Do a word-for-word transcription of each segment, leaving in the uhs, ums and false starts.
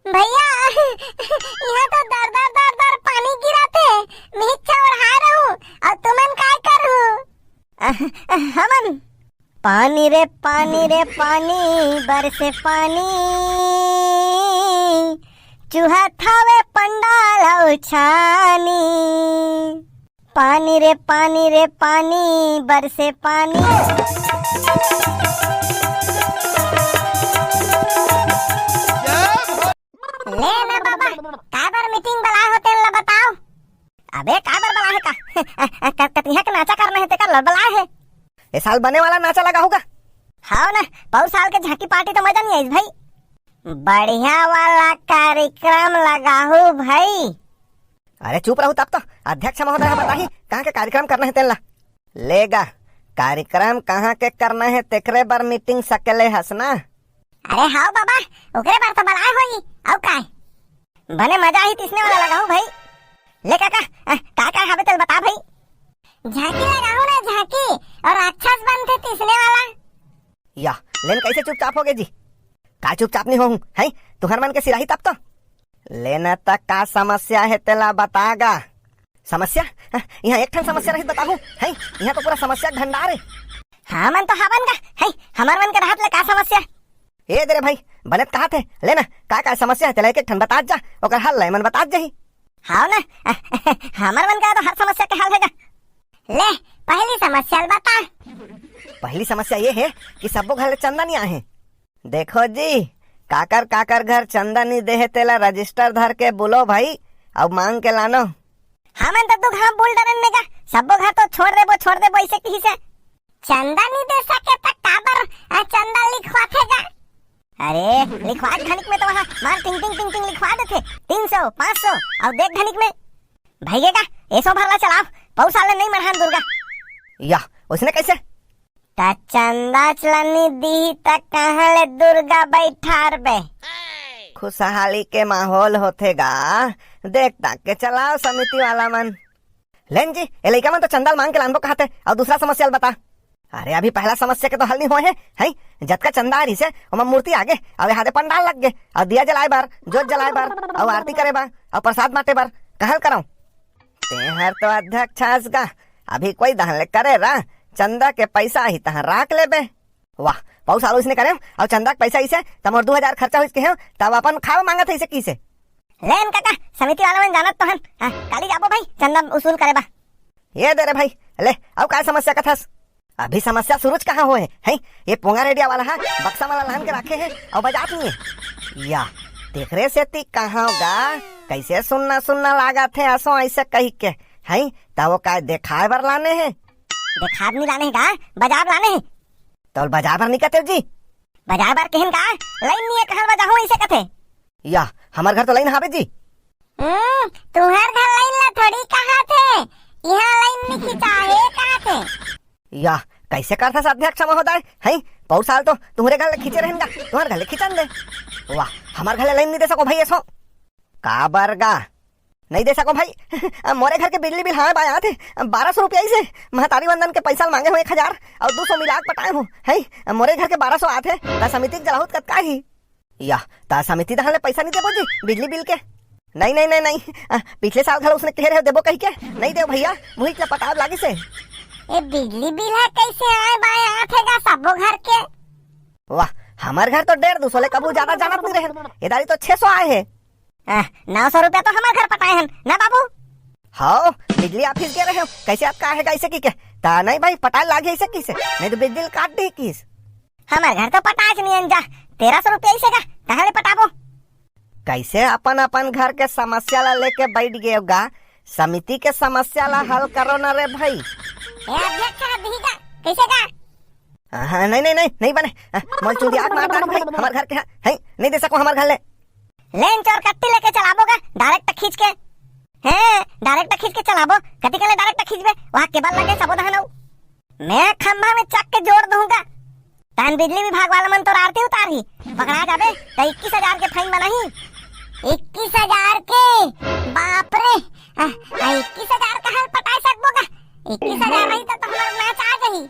भैया, इहाँ तो दर दर दर दर पानी गिरत हे। मिहिक छा ओढ़ाए रहूं, अउ तुमन काय करहू? अह, अह, हमन पानी रे पानी रे पानी, बरसे पानी, चुहत हवे पंडाल अउ छानी। पानी रे पानी रे पानी, बरसे पानी। ले ना बाबा, काबर मीटिंग बलाए हो तेन ला बताओ। अबे काबर बलाए हे का? क-, कतिहा के नाचा करना हे तेकर ला बलाए हे। ए साल बने वाला नाचा लगाहू का? हाव ना, पौर साल के झांकी पार्टी तो मजा नहीं आइस भाई। बढ़िया वाला कार्यक्रम लगाहू भाई। अरे चुप रहू तब तो, अध्यक्ष महोदय ह बताही कहाँ के कार्यक्रम करना हे तेन ला। ले गा, कार्यक्रम कहाँ के करना हे तेकरे बर मीटिंग सकेले हस ना? अरे हाव बाबा, ओकरे बर तो बलाए होही, अउ काय? बने मजा आही तिसने वाला लगाहू भाई। ले काका, अ, का का हावे तेल बता भाई। झांकी लगाहू ना झांकी, अउ राक्षस बनथे तिसने वाला। या, लेन कैसे चुपचाप होगे जी? का चुपचाप नहीं होहूं, हैं? तुहर मन के सिराही तब तो। लेना त का समस्या हे तेला बता गा। समस्या? हाँ, इहाँ एक ठन समस्या रहित बताहू, हैं? इहाँ तो पूरा समस्या के भंडार हे। हमन तो हावन गा, हैं? हमर मन के रहत ले का समस्या? ए दे रे भाई, बने त कहत हे, लेना, का का समस्या हे तेला एक एक ठन बतात जा, ओकर हल ले मन बतात जाही। हाव ना, हमर मन का तो हर समस्या के हल हे गा। ले, पहली समस्या ल बता। पहली समस्या ये हे कि सब्बो घर ले चंदा नहीं आहे। देखो जी, काकर काकर घर चंदा नी देहे तेला रजिस्टर धर के बोलो भाई, अउ मांग के लानो। हमन तो दू घाव बोल डरन में गा, सब्बो घर तो छोड़ देबो, छोड़ देबो, ऐसे किहिसे। चंदा नी दे सके त काबर, आ, चंदा लिखवाथे गा? अरे, लिखवात घनिक में तो वहाँ मार टिंग टिंग टिंग टिंग लिखवा देथे, तीन सौ, पाँच सौ, अउ देख घनिक में। भइगे गा, एसो भर ला चलाव, पौर साल ले नहीं मढ़ान दुर्गा। या, उसने कैसे? त चंदा चलनी दी त कहाँ ले दुर्गा बैठार बे? खुशहाली के माहौल होथे गा, देख ताक के चलाओ समिति वाला मन। लेन जी, ए लइका मन तो चंदा ल मांग के लानबो कहत हे, अउ दूसरा समस्या ल बता। अरे अभी पहला समस्या के तो हल नहीं होए हे, हैं? जतका चंदा आ रहिसे, ओमा मूर्ति आगे, अउ एहादे पंडाल लग गे, अउ दिया जलाए बर, जोत जलाए बर, अउ आरती करे बर, अउ प्रसाद बांटे बर, कहल करंव। तेहर तो अध्यक्ष हस गा, अभी कोई दहन ले करे रा, चंदा के पैसा आही तहां राख लेबे। वाह, पौर साल उसने करे, अउ चंदा के पैसा इसे, त मोर दू हजार खर्चा होइस के हे, तब अपन खावा मांगत हे इसे किसे। लेन काका, समिति वाला मन जानत तो हन, हाँ, काली जाबो भाई, चंदा वसूल करे बा। ये दे रे भाई, ले, अउ काय समस्या कथस? अभी समस्या सुरुच कहाँ होए हे, हैं? ये पोंगा रेडिया वाला हा, बक्सा वाला लान के राखे हे, अउ बजात नहीं हे। या, तेकरे सेती कहाँ गा, कैसे सुन्ना सुन्ना लागत हे, असो ऐसे कहि के, हैं? त वो काय देखाए बर लाने हे? देखाब नहीं लाने हे गा, बजाब लाने हे। तोल बजाए बर नहीं कथे जी? बजाए बर केहन गा, लाइन नहीं हे, कहाँ बजाहूं ऐसे कथे। या, हमर घर तो लाइन हावे जी। हम्म, तुहर घर लाइन ला थोड़ी कहा थे, यहाँ लाइन नहीं खिंचा हे कहा थे। या, कैसे करथस अध्यक्ष महोदय? हैं, पौर साल तो तुहरे घर ले खींचे रहेन गा, तुहर घर ले खींचन दे। वाह, हमर घर ले लाइन नहीं दे सको भाई, एसो। काबर गा? नहीं दे सको भाई। मोरे घर के बिजली बिल हाँ बा आत हे, बारह सौ रुपया इसे। महतारी वंदन के पैसा मांगे हो एक हजार, अउ दू सौ मिला के पटाए हो, हैं? मोरे घर के बारह सौ आत हे, त समिति के जलाहू त कतका ही? या, त समिति डहान ले पैसा नहीं देबो जी, बिजली बिल के? नहीं, नहीं, नहीं, नहीं। अ, पिछले साल घलो उसने कहे रहे देबो कहि के, नहीं देव भैया, मुहित ले पटाव लागिस हे। ए बिजली बिल ह कैसे आए बाए आत हे गा सब्बो घर के? वाह, हमर घर तो डेढ़ दू सौ ले कभू ज्यादा जानत नहीं रहे, ए दारी तो छह सौ आए हे। अ, नौ सौ रुपया तो हमर घर पटाए हन ना बाबू। हाव, बिजली ऑफिस गे रहे हो, कैसे अतका आए हे गा इसे किके? त नहीं भाई, पटाए लागे इसे किसे, नहीं तो बिजली काट दी किस। हमर घर तो पटाच नियन जा, तेरह सौ रुपया इसे गा, कहाँ ले पटाबो? कैसे अपन अपन घर के समस्या ला लेके बैठ गए गा, समिति के समस्या ला हल करो ना रे भाई। ए अध्यक्ष, हाँ, दिही गा, कैसे गा? हाँ, नहीं, नहीं, नहीं, नहीं बने। हाँ, मोल चुंदी आग मार डाल भाई, हमर घर के, हाँ, हैं, नहीं दे सको हमर घर ले। लेन चोर कट्टी लेके चलाबो गा, डायरेक्ट खींच के। हैं, डायरेक्ट खींच के चलाबो, कति के ले डायरेक्ट खींचबे, वहाँ केबल लगे सबो दहन अउ। मैं खंभा में चक के जोड़ दूंगा। तहन बिजली विभाग वाला मन तोर आरती उतारही, पकड़ा जाबे त इक्कीस हजार के फाइन बनाही। इक्कीस हजार के? बाप रे, आ, आ, इक्कीस हजार कहाँ पटाए सकबो गा? इक्कीस हजार रही त, त हमर नाच आ जाही।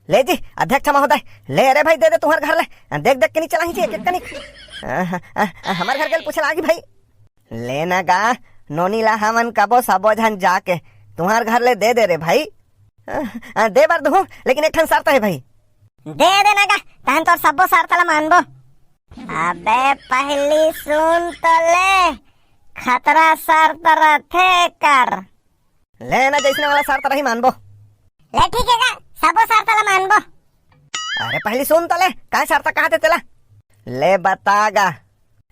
ले जी, अध्यक्ष महोदय, ले रे भाई, दे दे तुंहर घर ले। देख देख के नइ चलाही जी, एक एक कनिक। अ, अ, अ, हमर घर के ल पूछे लागी भाई। ले ना गा, नोनी ला हमन कबो सबो झन जाके तुंहर घर ले दे दे रे भाई। अ, अ, दे बर दुहूं, लेकिन एक ठन शर्त हे भाई। दे दे ना गा, तहन तोर सब्बो शर्त ला मानबो। अबे पहली सुन तो ले, खतरा शर्त रथे कर। ले ना, जइसने वाला शर्त रही मानबो। ले ठीक हे गा, सबो शर्त ला मानबो। अरे पहली सुन तो ले, काय शर्त कहाथे तेला? ले बता गा।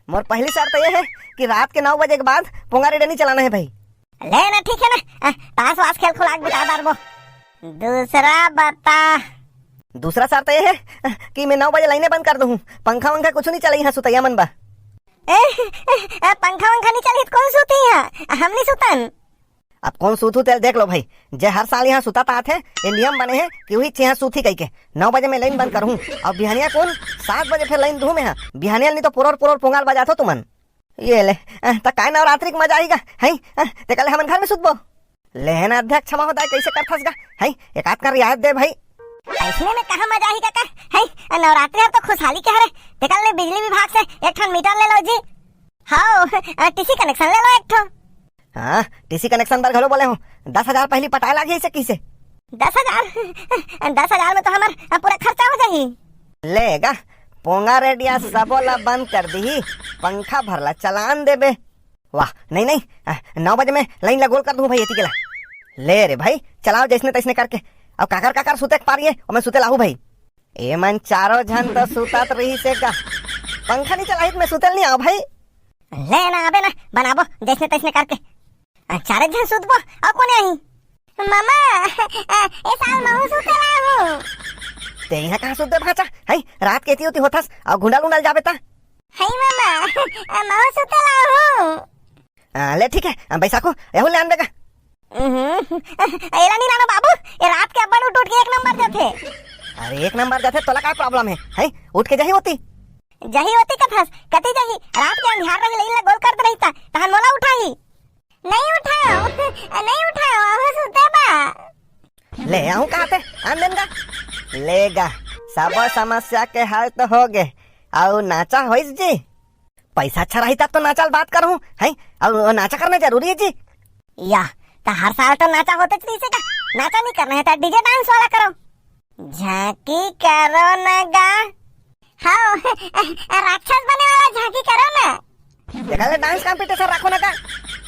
मोर पहली शर्त ये हे कि रात के नौ बजे के बाद पोंगा रेडिया नइ चलाना हे भाई। ले ना ठीक हे ना, अ, ताश वाश खेल खुला के बिता डारबो। दूसरा बता। दूसरा शर्त ये हे, अ, कि मैं नौ बजे लाइने बंद कर दूहूं, पंखा वंखा कुछू नइ चलही इहां सुतइया मन बर। ए, ए, ए, पंखा वंखा नइ चलही त कोन सुतही इहां? हम नइ सुतन। अब कोन सुतहू तेला देख लो भाई, जे हर साल इहां सुतत आथे, ये नियम बने हे कि उहीच इहां सुतही कहिके। नौ बजे मैं लाइन बंद करहूं, अउ बिहनिया कोन सात बजे फेर लाइन दूहूं मैं हा। बिहनिया नइ तो पुरोर पुरोर पोंगा ल बजाथो तुमन। ये ले, अ, त काय नवरात्रि के मजा आही गा, हैं? अ, तेकर ले हमन घर में सुतबो। ले ना अध्यक्ष महोदय, कइसे करथस गा, हैं? एक आध कन रियायत दे भाई। अइसने में कहां मजा आही काका, हैं? नवरात्रि हर तो खुशहाली के हरे, तेकर ले बिजली विभाग से एक ठन मीटर ले लो जी। हव, अ, टीसी कनेक्शन ले लो एक ठो। हां, टीसी कनेक्शन बर घलो बोले हों, दस हजार पहली पटाए लागही अइसे कहिसे। दस हजार? दस हजार में तो हमर, अ, पूरा खर्चा हो जाही। ले गा, पोंगा रेडिया सबो ला बंद कर दिही, पंखा भर ला चलान देबे। वाह, नहीं, नहीं, अ, नौ बजे में लाइन ला गोल कर दूहूं भाई, एती के ला। ले रे भाई, चलाव जइसने तइसने करके। अब काकर काकर सुते के पारी हे, ओमे सुते लाहू भाई। एमन चारों झन तो सुतत रहिस हे गा। पंखा नइ चलाही त मैं सुते ल नइ आंव भाई। ले ना, अबे ना, बनाबो जइसने तइसने करके। अ, चारे झन सुतबो, अउ कोन आही? ममा, अ, ए साल महूं सुते ल आहूं। ते इहां कहां सुतबे भांचा? हैं, रात के एती ओती होथस, अउ घुंडल उंडल जाबे त। हई ममा, अ, महूं सुते ल आहूं। अ, ले ठीक हे, अ, बैसाखू, एहू ले आन दे गा। उहुं, एला नइ लानव बाबू, ए रात के अब्बड़ उठ उठ के एक नंबर जाथे। अरे एक नंबर जाथे, तोला काय problem हे? हैं? उठ के जाही ओती। जाही ओती कथस, कती जाही? रात के अंधियार रही, लाइन ला गोल कर दे रही त, तहन मोला उठाही। नइ उठांव, नइ उठांव, अहूं सुते बा। ले आहूं कहाथे, आन दे न गा। ले गा, सबो समस्या के हल तो होगे, अउ नाचा होइस जी? पइसा अच्छा रही तब तो नाचा ल बात करहूं, हैं? अउ नाचा करना जरूरी हे जी। या, त हर साल तो नाचा होतेच रहिस हे गा, नाचा नइ करना हे त DJ dance वाला करो। झांकी करो न गा। हव, राक्षस बने वाला झांकी करो ना। तेकर ले dance competition राखो ना का?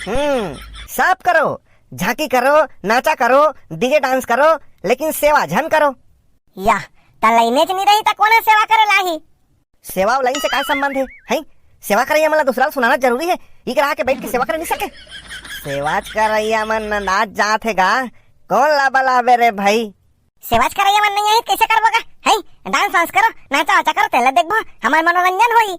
हम्म, सब करो, झांकी करो, नाचा करो, DJ dance करो, लेकिन सेवा झन करो। या, त लाइनेच नइ रही त कोन ह सेवा करे ल आही? सेवा अउ लाइन से का संबंध हे, हैं? सेवा करइया मन ला दूसरा ल सुनाना जरूरी हे? इकरा आके बइठ के सेवा करे नइ सके? सेवाच करइया मन नंदात जात हे गा, कोन ला बलाबे रे भई? सेवाच करइया मन नइ आही, कइसे करबो गा? हई, dance वांस करो, नाचा वाचा करो, तेला देखबो, हमर मनोरंजन होई।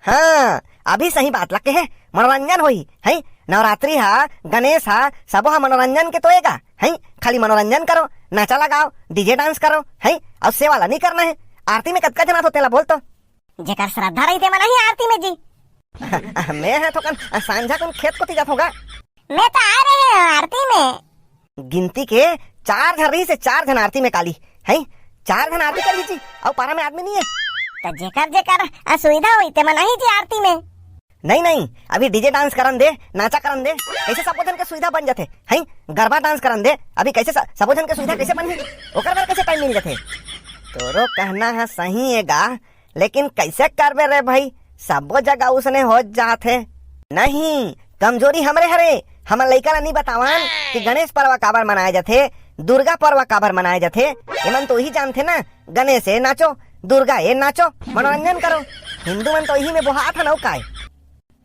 हाँ, अभी सही बात लग के हे, मनोरंजन होई, हई। नवरात्रि हा, गणेश हा, सबो हा मनोरंजन के तो एगा, हई। खाली मनोरंजन करो, नाचा लगाओ, DJ dance करो, हई। अउ सेवा ला नइ करना हे। आरती में कतका झन आथो तेला बोल तो। जेकर श्रद्धा रही ते मन ही आरती में जी। मैं हा थोकन सांझा कुन खेत कोती जाथों गा। मैं तो आ रहे हंव आरती में। गिनती के चार झन रहिस हे, चार झन आरती में काली, हैं? चार झन आरती करही जी, अउ पारा में आदमी नइ हे। त जेकर जेकर असुविधा होई, ते मन आही जी आरती में। नहीं, नहीं, अभी DJ dance करन दे, नाचा करन दे, कइसे सबो झन के सुविधा बन जाथे, हैं? गरबा dance करन दे, अभी कइसे स-, सबो झन के सुविधा कइसे बनही? ओकर बर कइसे time मिल जाथे? तोरो कहना ह सही हे गा, लेकिन कइसे करबे रे भई, सबो जगह उसने हो जात हे। नहीं, कमजोरी हमरे हरे, हमन लइका ला नइ बतावन कि गणेश पर्व काबर मनाए जाथे, दुर्गा पर्व काबर मनाए जाथे। एमन तो इही जानथे ना, गणेश ए नाचो, दुर्गा ए नाचो, मनोरंजन करो। हिंदू मन तो इही में बोहात हन अउ काय।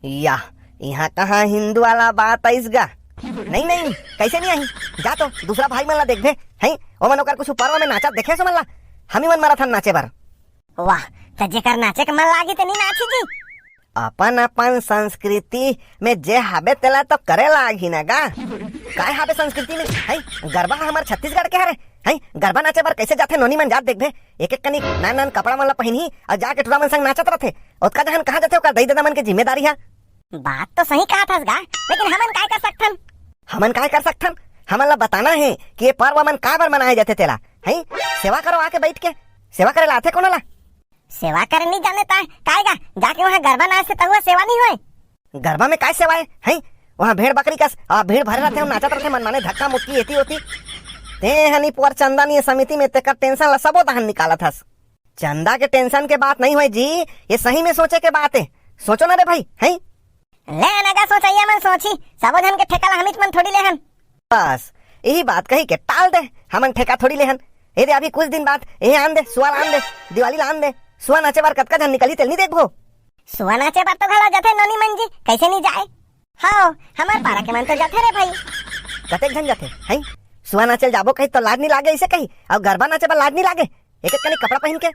या, इहाँ कहाँ हिंदू वाला बात आइस गा? नहीं, नहीं, कइसे नइ आही? जा तो दूसरा भाई मन ला देखबे, हैं? ओमन ओकर कुछु पर्व में नाचत देखे हस ओमन ला? हमी मन मरत हन नाचे बर। वाह, त जेकर नाचे के मन लागी ते नइ नाची जी। अपन अपन संस्कृति में जे हाबे तेला तो करे लागही ना गा। काय हाबे संस्कृति में? हई, गरबा ह हमर छत्तीसगढ़ के हरे। हई, गरबा नाचे बर कइसे जाथे नोनी मन जात देखबे? एक एक कनी नान नान कपड़ा मन ला पहिनही अउ जाके टूरा मन संग नाचत रथे। ओतका जहन कहाँ जाथे ओकर दई ददा मन के जिम्मेदारी ह। बात तो सही कहत हस गा, लेकिन हमन काय कर सकथन? हमन काय कर सकथन? हमन ला बताना हे कि ये पर्व मन काबर मनाए जाथे तेला। हैं? सेवा करो आके बैठ के। सेवा करे ला आथे कोनो ला? सेवा करे नहीं जाने ता, काय गा? जाके वहाँ गरबा नाचथे तहुआ सेवा नहीं होय? गरबा में काय सेवा है? हैं? वहाँ भेड़ बकरी कस, आ, भीड़ भरे रहथे, नाचत रहथे, मनमाने धक्का मुक्की एती ओती। ते हनी पोर चंदा नहीं समिति में, तेकर टेंशन ला सबो तहन निकालत हस। चंदा के टेंशन के बात नहीं होय जी, ये सही में सोचे के बात है। सोचो ना रे भाई, हैं? ले ना गा सोचइया मन सोची, सबो झन के ठेका ला हमीच मन थोड़ी लेहन। बस, यही बात कही के टाल दे, हमन ठेका थोड़ी लेहन। ए दे, अभी कुछ दिन बाद, ए आन दे, सुआ ला आन दे, दिवाली ला आन दे, सुआ नाचे बर कतका झन निकली तेल नहीं देखबो। सुआ नाचे बर तो घलो जाथे नोनी मन जी, कैसे नहीं जाए? हाँ, हमार पारा के मन तो जाथे रे भाई। कतेक झन जाथे, हैं? सुआ नाचे ल जाबो कही तो लाज नहीं लागे, ऐसे कही, और गरबा नाचे बर लाज नहीं लागे, एक एक कनी कपड़ा पहन के।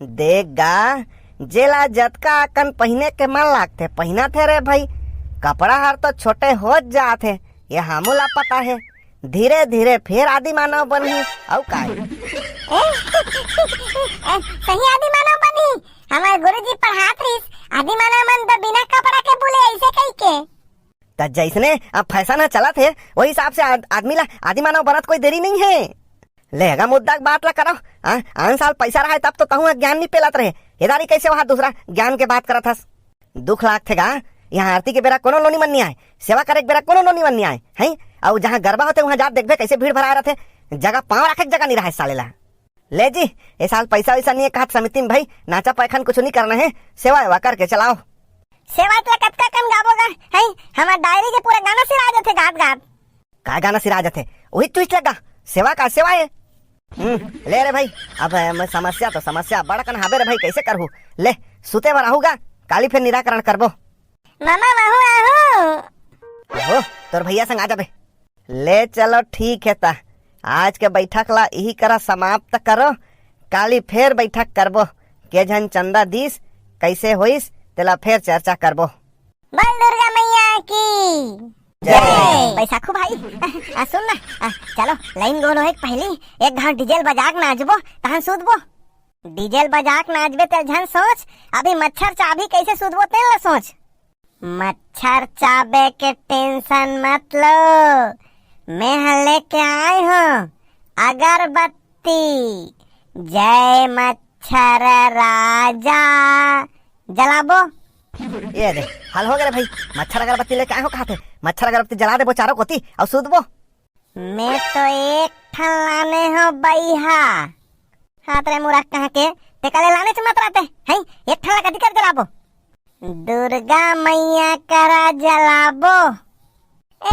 देख गा, जेला जतका अकन पहिने के मन लागथे, पहिनथे रे भाई। कपड़ा हर तो छोटे होत जात हे, ये हमू ला पता हे। धीरे धीरे फेर आदि मानव बनही, अउ काय? ए, ए, सही आदि मानव बनही। हमार गुरुजी पढ़ात रहिस, आदि मानव मन तो बिना कपड़ा के बुले, ऐसे कही के। त जैसने अब फैशन ह चलत हे, वही हिसाब से आद-, आदमी ला आदि मानव बनत कोई देरी नहीं है। ले गा, मुद्दा के बात ला करो। आ, आन साल पैसा रहा तब तो तहूँ ज्ञान नहीं पेलत रहे, एदारी कैसे वहाँ दूसरा ज्ञान के बात करत हस? दुख लागथे गा, यहाँ आरती के बेरा कोनो नोनी मन नहीं आए, सेवा करे के बेरा कोनो नोनी मन नहीं आए, हैं? अउ जहाँ गरबा होथे वहाँ जात देखबे कैसे भीड़ भरा रहथे, जगह पाँव रखे के जगह नहीं रहे साले ला। ले जी, ए साल पैसा वैसा नहीं है कहत समिति में भाई, नाचा पैखान कुछ नहीं करना है, सेवा वेवा करके चलाओ। सेवा तो कतका कन गाबो गा, हैं? हमार डायरी के पूरा गाना सिरा जाथे गात गात। का गाना सिरा जाथे? वही twist लगा, सेवा का सेवा है। हम्म, ले रे भाई, अब, अ, मैं समस्या तो समस्या, बड़ा कन हाबे रे भाई, कैसे करहू? ले, सुते बर आहू गा, काली फिर निराकरण करबो। मामा, महू आहू। आहो, तोर भैया संग आ जाबे। ले चलो ठीक है ता, आज के बैठक ला इही करा समाप्त करो, काली फेर बैठक करबो, के झन चंदा दीस, कैसे होइस, तेला फेर चर्चा करबो। बोल दुर्गा मैया की जय। बैसाखू भाई, आ, सुन ना, आ, चलो लाइन गोल होए के पहली एक घाव डीजे ल बजा के नाचबो, तहन सूतबो। डीजे ल बजा के नाचबे तेल झन सोच, अभी मच्छर चाबही कैसे सूतबो तेल ल सोच। मच्छर चाबे के टेंशन मत लो, मैं ह लेके आए हूँ अगरबत्ती। जय मच्छर राजा, जलाबो। ये दे, हल हो गे रे भाई, मच्छर अगरबत्ती लेके आए हो कहाथे? मच्छर अगरबत्ती जला देबो चारों कोती अउ सूतबो। मैं तो एक ठन लाने हो बइहा। हाथ रे मुरख कहाँ के, ते काले लाने च मत रहते, हैं? एक ठन ला कथी कर जलाबो? दुर्गा मैया करा जलाबो। ए, ए,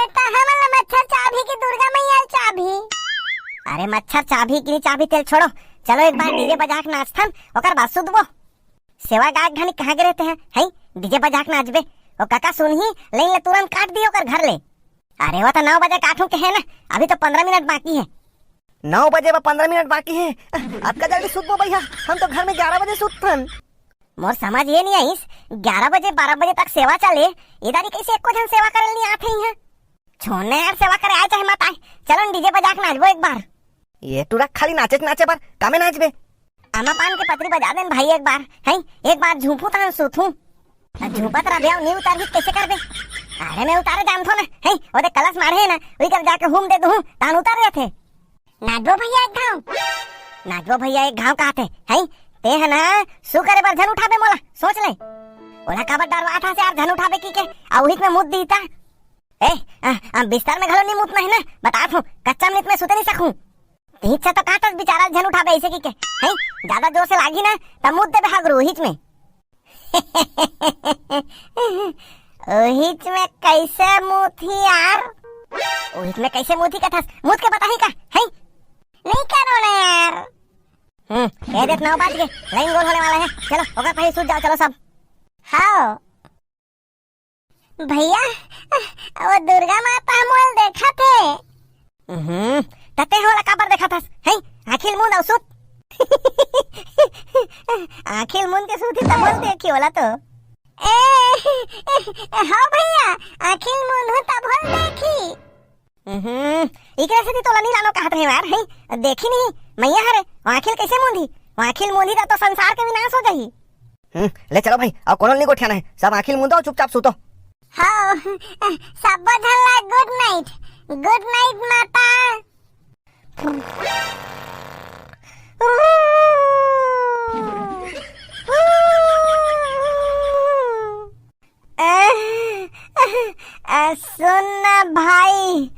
त हमन ला मच्छर चाबही कि दुर्गा मैया चाबही? अरे मच्छर चाबही कि नहीं चाबही तेल छोड़ो, चलो एक बार डीजे बजा के नाचथन, ओकर बाद सुतबो। सेवा गायक घनी कहाँ गे रहते हैं, हैं? डीजे बजा के नाचबे, ओ काका सुनही, लाइन ले तुरंत काट दियो ओकर घर ले। अरे वो तो नौ बजे काटूं के है ना, अभी तो पंद्रह मिनट बाकी है। नौ बजे बर पंद्रह मिनट बाकी है, अतका जल्दी सुतबो भैया, हम तो घर में ग्यारह बजे सुतथन। मोर समझ ये नहीं आइस, ग्यारह बजे बारह बजे तक सेवा चले, इधर ही कैसे एको झन सेवा करे नहीं आते हैं? छोड़ने यार, सेवा करे आए चाहे मत आए, चलो डीजे बजा के नाचबो एक बार। ये टूरा खाली नाचे नाचे बर, कामे नाचबे? आमा पान के पतरी बजा देन भाई एक बार, हैं? एक बार झूंपू तहन सूथू। आ झूपत रह गया, नहीं उतार भी कैसे करबे? अरे मैं उतारे जानथो ना, हैं? ओदे कलश मारे है ना, वही कर जाके हुम दे दूँ, तान उतार रहे थे। नाचबो भैया एक घाव। नाचबो भैया एक घाव कहते, हैं? ते है ना, सु करे बर झन उठाबे मोला, सोच ले। ओला काबर डरवा था से यार झन उठाबे की के, आ उहित में मुद दीता। ए, आ, आ, बिस्तर में घलो नहीं मुतना है ना, बता थू, कच्चा में मैं सुते नहीं सकूं। ठीक से तो काटस बिचारा झन उठाबे ऐसे की के, हैं? ज्यादा जोर से लागी ना, त मुद देबे हगरू हिच में। ओहिच में कैसे मुथी यार? ओहिच में कैसे मुथी कथस? मुद के बताही का, हैं? नहीं करो ना यार। हम्म, ये देख नौ बज गए, लाइन गोल होने वाला है। चलो, ओकर पहले सूत जाओ, चलो सब। हाँ। भैया, वो दुर्गा माता मोल देखा थे। हम्म, तते होला काबर देखा थस? हैं? आँखिल मुंद अउ सुत। आँखिल मुंद के सुती त मोल देखी होला तो। ए, ए, हाँ भैया, आँखिल मुंद हो तब होल देखी। हम्म, इकरे से तोला नहीं लानो कहत रहे यार, हैं? देखी नहीं, मैया हरे, वो आँखिल कैसे मुंदी? वो आँखिल मुंदी त तो संसार के विनाश हो जाही। हम्म, ले चलो भाई, अउ कोनो नहीं गोठियाना है, सब आँखिल मुंदो, चुपचाप सुतो। हाँ, सब झन ला good night, good night माता। सुन ना भाई,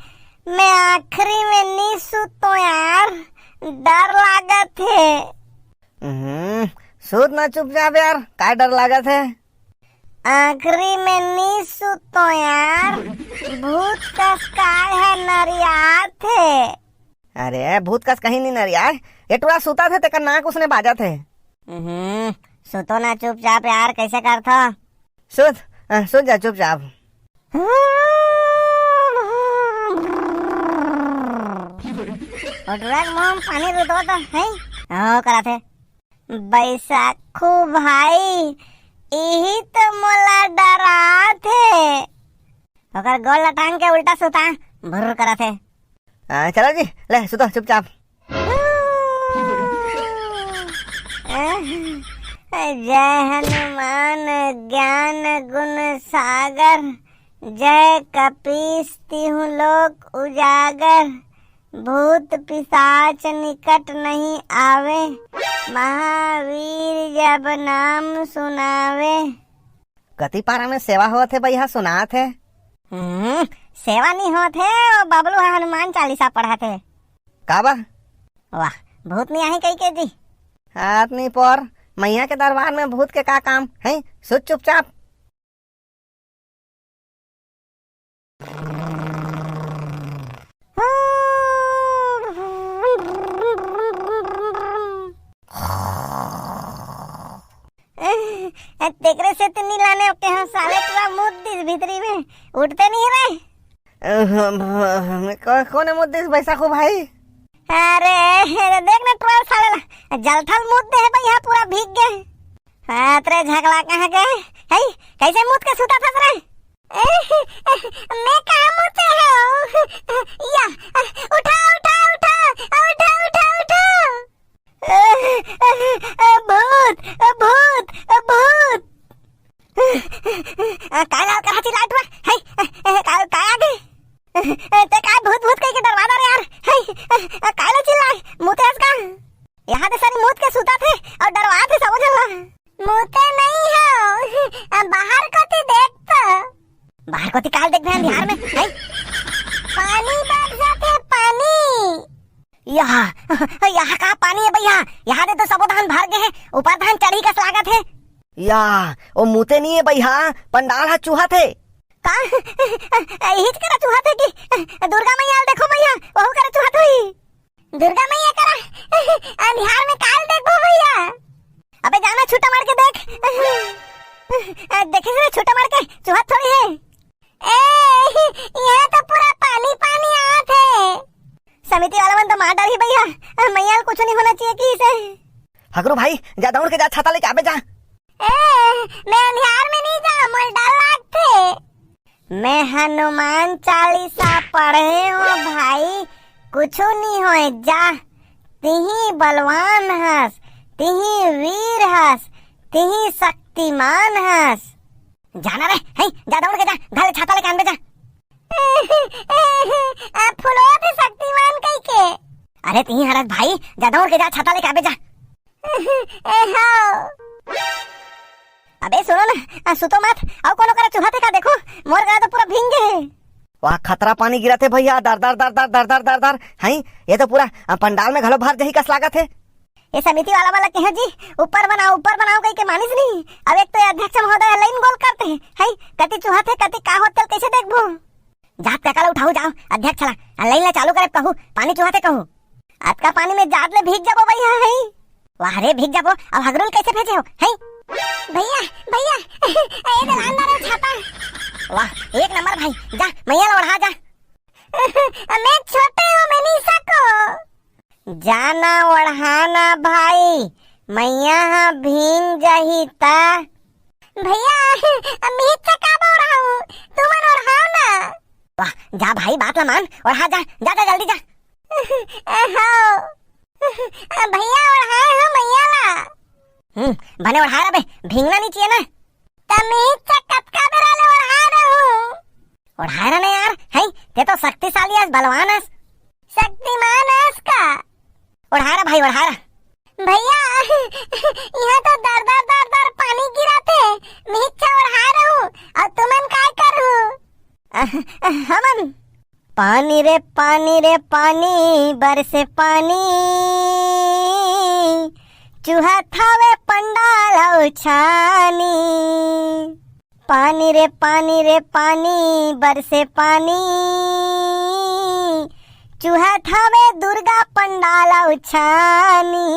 मैं आखिरी में नी सुतो यार, डर लागत हे। हम्म, सुत ना चुपचाप यार, काय डर लागत हे? आखिरी में नी सुतो यार, भूत कस काय हे नरियात हे। अरे भूत कस कहीं नी नरियाय, ये टुरा सुता थे तेकर नाक उसने बाजत हे। हम्म, सुतो ना चुपचाप यार, कैसे करथो? सुत, अ, सुत जा चुपचाप। ओ टुरा के मुंह में पानी रुतवा तो है, ओ करत हे। बैसाखू भाई, इही तो मोला डरात हे। ओकर गोड़ ल टांग के उल्टा सुता, भुर्र करत हे। आ, चलो जी, ले सुतो चुपचाप। जय हनुमान ज्ञान गुण सागर, जय कपीस तिहु लोक उजागर। भूत पिशाच निकट नहीं आवे, महावीर जब नाम सुनावे। कति पारा में सेवा होत हे बइहा, सुनात हे। हम्म, सेवा नहीं होत हे, वो बबलू ह हनुमान चालीसा पढ़त हे। का बा? वाह, भूत नहीं आही कही के जी। हाथ नहीं पर, मैया के दरबार में भूत के का काम है? सुत चुपचाप। तेकरे से तो नी लाने ओके, हाँ साले पूरा मुद दिस भीतरी में, उठते नहीं रे। अह, को-, कोने मुद दिस बैसाखू भाई? अरे, अरे देख ना ट्रोल साले ला, जलथल मुद दे है भाई, यहाँ पूरा भीग गए। हाँ, तेरे झगला कहाँ गए? है, कैसे मुद के सुता था रे? मैं कहाँ मुते हूँ? या, उठा, उठा, उठा, उठा, उठा, उठा। भूत, भूत, भूत। काय लाल कहाँ चिल्लात हुआ? है, काय, काय आ गए? ते काय भूत, भूत कह के डरवा रे यार? है, काय ला चिल्लाए? मुते हस का? यहाँ ते सारी मुत के सुता थे और डरवा थे सब झन ला। मुते नहीं हो, बाहर कोती देख तो। बाहर कोती काल देख बे अंधियार में, हैं? पानी बरसत हे, पानी। यहाँ, यहाँ का पानी है भैया? यहाँ दे तो सबो धान भर गए हैं, ऊपर धान चढ़ी कस लागत है। या, ओ मुते नहीं है भैया, पंडाल हा चूहा थे। का? हिच करा चूहा थे कि दुर्गा मैया देखो भैया, वहू करा चूहा थे। दुर्गा मैया करा अंधियार में काल देखबो भैया। अबे जाना छूटा मार के देख। देखे से छूटा मार के चूहा थोड़ी है। ए, यहाँ तो पूरा पानी पानी आत है। समिति वाला मन तो मार डाली भैया, मैया कुछ नहीं होना चाहिए कि इसे। हगरू भाई, जा दौड़ के जा, छाता लेके आबे जा। ए, मैं अंधियार में नहीं जा, मोर डर लागथे। मैं हनुमान चालीसा पढ़े हो भाई, कुछु नहीं होए जा। तिही बलवान हस, तिही वीर हस, तिही शक्तिमान हस। जाना रे, हैं, जा दौड़ के जा, घर ले छाता लेके आनबे जा। आ, फुलवा थे शक्तिमान कही के। अरे तिही हरस भाई, जा दौड़ के जा, छाता लेके आबे जा। ए, हाँ। अबे सुनो ना, आ, सुतो मत, अउ कोनो करा चुहाथे का देखो, मोर करा तो पूरा भींग गे हे। वाह, खतरा पानी गिरत हे भैया, दर दर दर दर। हैं, ये तो पूरा, आ, पंडाल में घलो भर जही कस लागत हे। ये समिति वाला वाला कहे जी, ऊपर बनाओ, ऊपर बनाओ कही के मानिस नहीं। अब एक तो ये अध्यक्ष महोदय लाइन गोल करते हैं, हैं, कति चुहाथे, कति का होते कैसे देखबो? जात काका ला उठाऊ जाओ, अध्यक्ष ला, आ लाइन ला चालू करे कहू, पानी चुहाथे कहू। अतका पानी में जात ले भीग जाबो भैया, हैं? वाह रे, भीग जाबो, अब हगरू ल कैसे भेजे हो, हैं? भैया, भैया, ए दे लान रे छाता। वाह, एक नंबर भाई, जा, मैया ला ओढ़ा जा। मैं छोटे हूँ, मैं नहीं सको। जाना ओढ़ाना भाई, मैया हा भींग जाही ता। भैया, मैं चकाबा ओढ़ाऊ, तुमन ओढ़ाओ ना। वाह, जा भाई, बात ला मान, ओढ़ा जा, जा, जा, जल्दी जा। ए, हो। भैया, ओढ़ाए हो मैया ला। हम्म, बने ओढ़ाए रबे, भींगना नहीं चाहिए ना। त मैं कतका बेरा ले ओढ़ाए रहूं। ओढ़ाए रह ना यार, हैं, ते तो शक्तिशाली अस, बलवान अस। शक्तिमान अस का? पढ़ा रहा। भैया, इहाँ तो दर दर दर दर पानी गिरत हे, मिहिच्चा ओढ़ाए रहूं, अउ तुमन काय करहू? हमन पानी रे पानी रे पानी, बरसे पानी, चुहत हवे पंडाल अउ छानी। पानी रे पानी रे पानी, बरसे पानी, चुहत हवे दुर्गा पंडाल अउ छानी।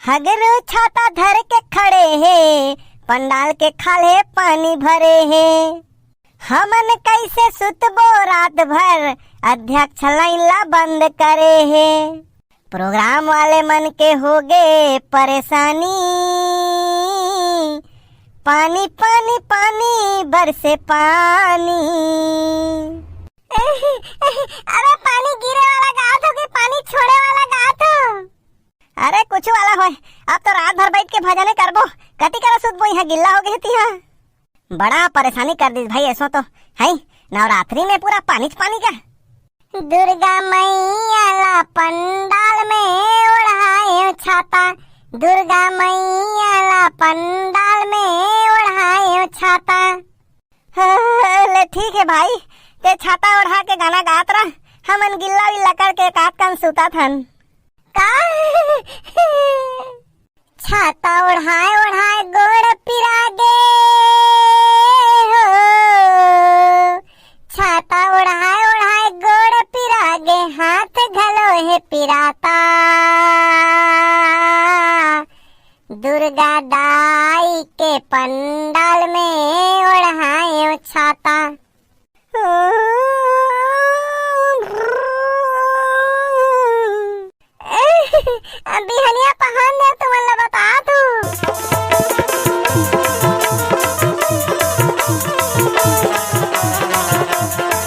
हगरू छाता धर के खड़े हे, पंडाल के खाल्हे पानी भरे हे। हमन कइसे सुतबो रात भर, अध्यक्ष लाइन ला बंद करे हे। प्रोग्राम वाले मन के होगे परेशानी, पानी पानी पानी बरसे पानी। अरे पानी गिरे वाला गात हो कि पानी छोड़े वाला गात हो? अरे कुछ वाला होय, अब तो रात भर बैठ के भजने करबो, कति करा सुतबो, इहाँ गिल्ला हो गए तिहा। बड़ा परेशानी कर दिस भाई, ऐसो तो है नवरात्रि में पूरा पानी च पानी का। दुर्गा मैया ला पंडाल में ओढ़ाए छाता, दुर्गा मैया ला पंडाल में ओढ़ाए छाता। हाँ, ले ठीक है भाई, ते छाता ओढ़ा के गाना गात रह, हमन गिल्ला विल्ला करके एक आध कन सुतत हन। का? छाता ओढ़ाए ओढ़ाए गोड़ पिरा गे हो, छाता ओढ़ाए ओढ़ाए गोड़ पिरा गे, हाथ घलो हे पिराता। दुर्गा दाई के पंडाल में ओढ़ाए छाता। बिहनिया पहन दे तुमन ला बता तू।